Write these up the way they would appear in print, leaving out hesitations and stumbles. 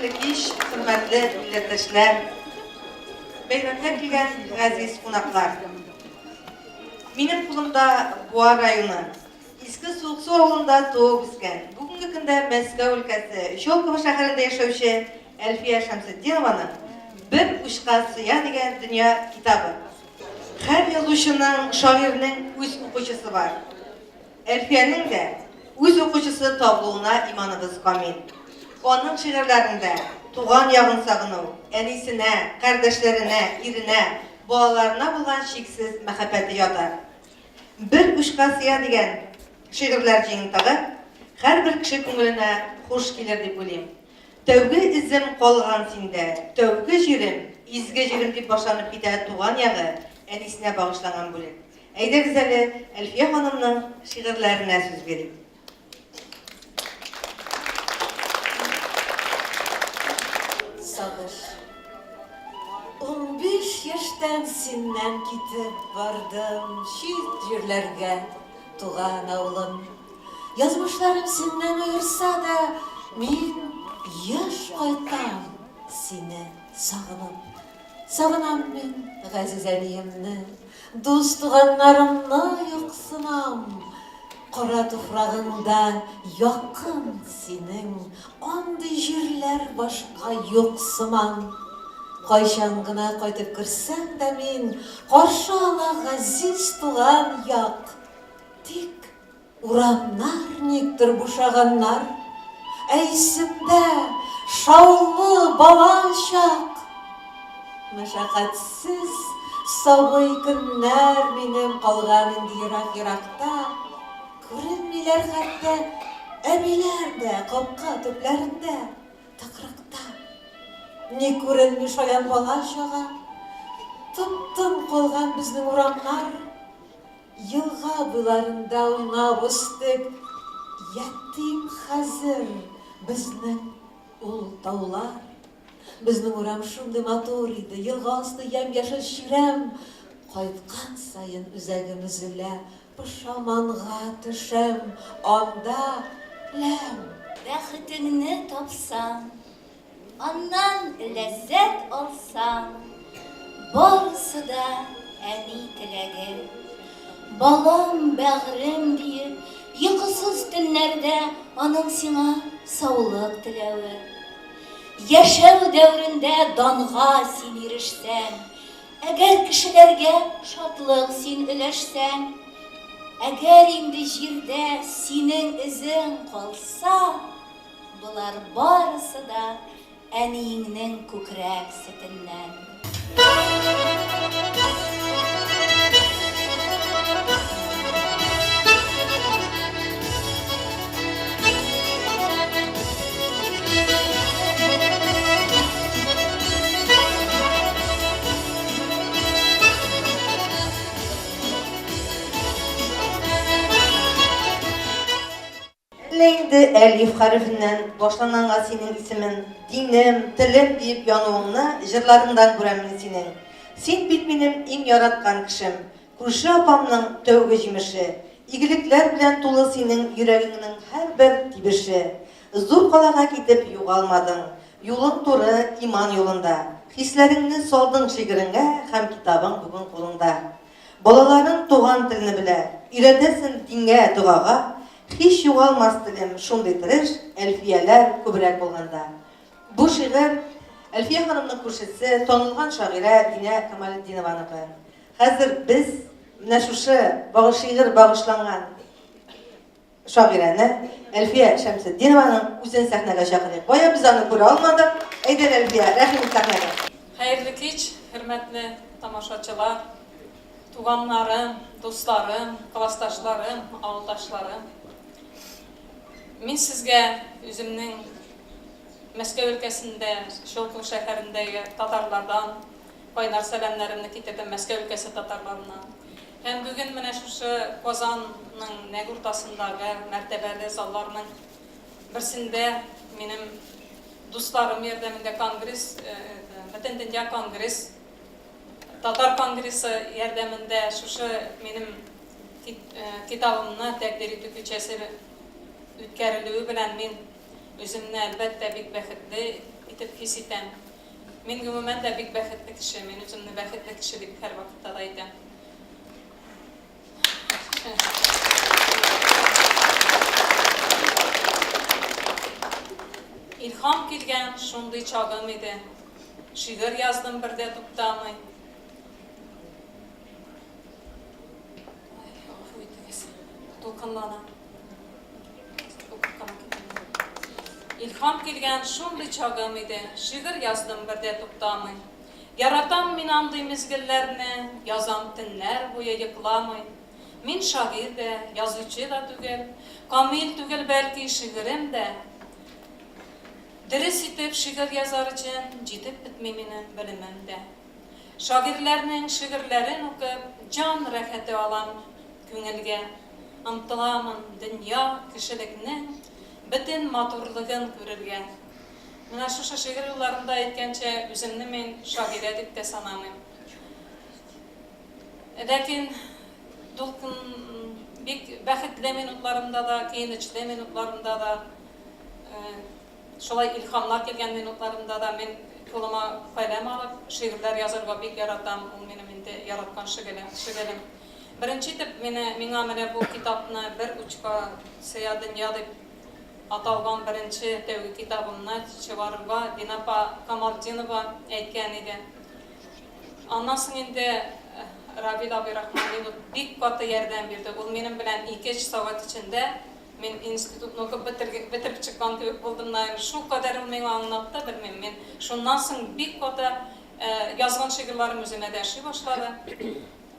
Хәерле кич, хөрмәтле милләттәшләр, бәйрәмгә килгән газиз кунаклар. Минем кулымда Буа районы, Иске Суыксу авылында туып үскән, бүгенге көндә Мәскәү өлкәсе, Щелково шәһәрендә яшәүче Әлфия Шәмсетдинованың Бер учка сыя дигән дөнья китабы. Һәр язучының, шагыйрьнең үз укучысы бар. Әлфиянең дә үз укучысы табылуына иманыбыз камил. Аның шигырьләрендә туган ягын сагыну, әнисенә, кардәшләренә, иренә, балаларына булган чиксез мәхәббәте ята. Бер учка сыя дигән шигырьләр җыентыгы һәрбер кеше күңеленә хуш килер дип уйлыйм. Тәүге эзем калган синдә, тәүге җирем, изге җирем дип башланып китә туган ягы, әнисенә багышланган бүлек. Әйдәгез әле Әлфия ханымның шигырьләренә сүз бирик. Сагыш. 15 яшьтән синнән китеп бардым чит җирләргә, туган авылым. Язмышларым синнән аерса да, мин еш кайтам сине сагынып. Сагынам мин газиз әниемне, Дус-туганнарымны юксынам. Кара туфрагыңда якын синең, Андый җирләр башка юк сыман. Кайчан гына кайтып керсәм дә мин, Каршы ала газиз туган як. Тик Урамнар никтер бушаганнар, Ә исемдә шаулы бала чак. Мәшәкатьсез сабый көннәр минем калган инде ерак-еракта, Күренмиләр хәтта әбиләр дә капка төпләрендә, тыкрыкта. Ник күренми шаян бала-чага, Тып-тын калган безнең урамнар. Елга буйларында уйнап үстек, Ятим хәзер безнең ул таулар. Безнең урам шундый матур иде, Елга асты ямь-яшел чирәм. Кайткан саен үзәгем өзелә, Пошаманга төшәм, анда ләм. Бәхетеңне тапсаң, Аннан ләззәт алсаң, барысы да әни теләге. Балам, бәгърем диеп, йокысыз төннәрдә аның сиңа саулык теләве. Яшәү дәверендә данга син ирешсәң, әгәр кешеләргә шатлык син өләшсәң, әгәр инде җирдә синең эзең калса, Болар барысы да әниеңнең күкрәк сөтеннән. Әллә инде әлиф хәрефеннән башланганга синең исемең, динем, телем диеп януыңны җырларыңдан күрәм мин синең. Син бит минем иң яраткан кешем, күрше апамның тәүге җимеше. Игелекләр белән тулы синең йөрәгеңнең һәрбер тибеше. Зур калага китеп югалмадың, юлың туры, иман юлында. Хисләреңне салдың шигыреңә һәм китабың бүген кулыңда. Балаларың туган телне белә, Өйрәтәсен дингә, догага. Һич югалмас телем, шундый тырыш Әлфияләр күбрәк булганда. Бу шигырь Әлфия ханымның күршесе, танылган шагыйрә Динә Камалетдинованыкы. Хәзер без менә шушы шигырь багышланган Шагыйрәне, Әлфия Шәмсетдинованың үзен сәхнәгә чакырыйк. Бая без аны күрә алмадык. Әйдә, Әлфия, рәхим ит сәхнәгә. Хәерле кич, хөрмәтле тамашачылар, туганнарым, дусларым, классташларым, авылдашларым. Мин сезгә үземнең Мәскәү өлкәсендә, Щелково шәһәрендәге татарлардан Кайнар сәламнәремне китердем Мәскәү өлкәсе татарларына. Һәм бүген менә шушы Казанның нәкъ уртасындагы мәртәбәле залларның берсендә минем дусларым ярдәмендә конгресс, Бөтендөнья конгресс, татар конгрессы ярдәмендә шушы минем китабымны тәкъдир итү кичәсе үткәрелүе белән мин үземне, әлбәттә, бик бәхетле. итеп хис итәм. Мин гомумән дә бик бәхетле кеше, мин үземне бәхетле кеше дип һәрвакытта да әйтәм. Илһам килгән шундый чагым иде. Шигырь яздым бер дә туктамый. Ай, гафу итегез. Дулкынланам. Илһам килгән шундый чагым иде, Шигырь яздым бер дә туктамый. Яратам мин андый мизгелләрне, Язам төннәр буе йокламый. Мин шагыйрь дә, язучы да түгел, Камил түгел бәлки шигырем дә. Дөрес итеп шигырь язар өчен Җитеп бетми минем белемем дә. Шагыйрьләрнең шигырьләрен укып, Җан рәхәте алам күңелгә. Омтыламын дөнья, кешелекнең Бөтен матурлыгын күрергә. Менә шушы шигырь юлларында әйткәнчә, үземне мин шагыйрә дип тә санамыйм. Ләкин дулкын бик бәхетле минутларымда да, көенечле минутларымда да, Шулай илһамнар килгән минутларымда да мин кулыма каләм алып, шигырьләр язарга бик яратам, ул минем инде яраткан шөгылем. Беренче итеп мине, миңа менә бу китапны Бер учка сыя дөнья дип аталган беренче тәүге китабымны чыгарырга Динә апа Камалтдинова әйткән иде. Аннан соң инде Равил абый Рахманинов бик каты ярдәм бирде. Ул минем белән ике-өч сәгать эчендә Мин институтны укып бетереп чыккан кебек булдым, наверное. Шулкадәр ул миңа аңлатты, белмим. Мин шуннан соң бик каты язган шигырьләрем үземә дә ошый башлады.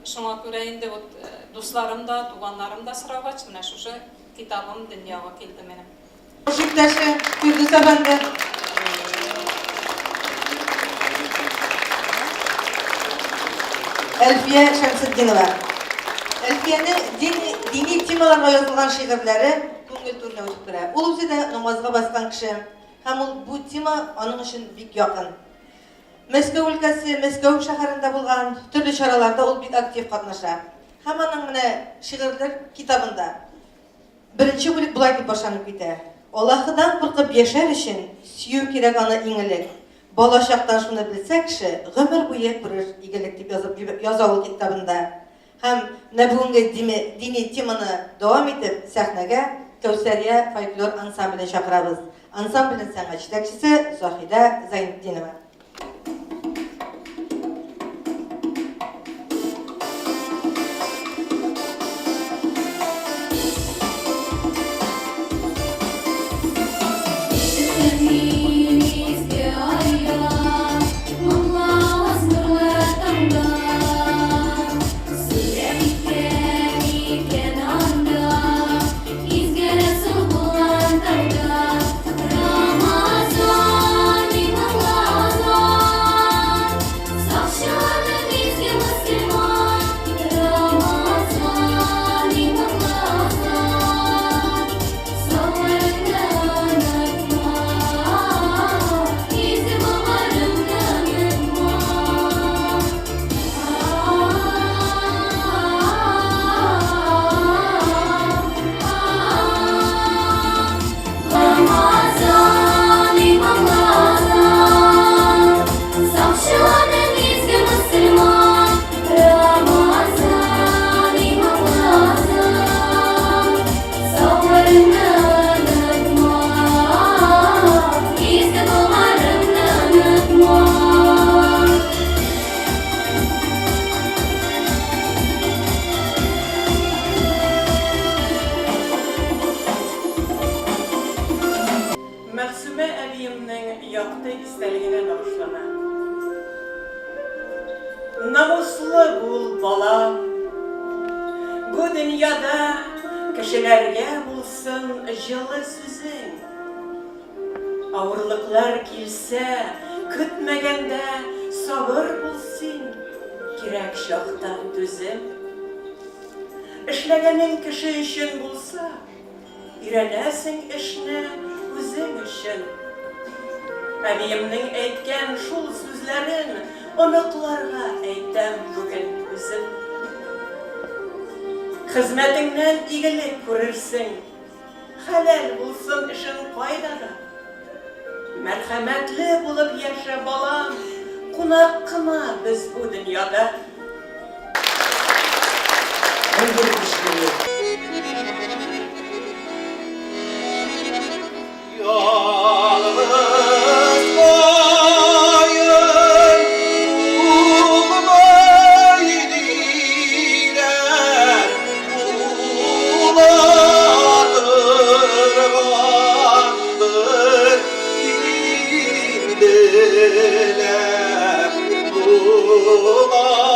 Шуңа күрә инде вот дусларым да, туганнарым да сорагач, менә шушы китабым дөньяга килде минем. Тормыш иптәше Фирдүс әфәнде. Әлфия Шәмсетдинова. Әлфиянең дини, дини темаларга язылган шигырьләре күңел түренә үтеп керә. Ул үзе дә намазга баскан кеше һәм ул бу тема аның өчен бик якын. Мәскәү өлкәсе, Мәскәү шәһәрендә булган төрле чараларда ул бик актив катнаша. Һәм аның менә шигырьләр китабында Беренче бүлек болай дип башланып китә. Аллаһыдан куркып яшәр өчен, сөю кирәк аны иң элек. Бала чактан шуны белсә кеше, гомер буе күрер игелек, дип язып яза ул китабында. Һәм менә бүгенге дини теманы дәвам итеп, сәхнәгә Кәүсәрия фольклор ансамблен чакырабыз. Ансамбльнең сәнгать җитәкчесе Заһидә Зайнетдинова. Мәгъсүмә әбиемнең якты истәлегенә багышлана. Намуслы бул, балам. Бу дөньяда кешеләргә булсын җылы сүзең. Авырлыклар килсә, көтмәгәндә сабыр бул син, кирәк чакта түзем. Эшләгәнең кеше өчен булса, өйрәнәсең эшне үзең өчен. Әбиемнең әйткән шул сүзләрен оныкларга әйтәм бүген үзем. Хезмәтеңнән игелек күрерсең. Хәләл булсын эшең кайда да. Мәрхәмәтле булып яшә, балам, кунак кына без бу дөньяда. Ялгыз каен булмый диләр, була торгандыр инде лә, була.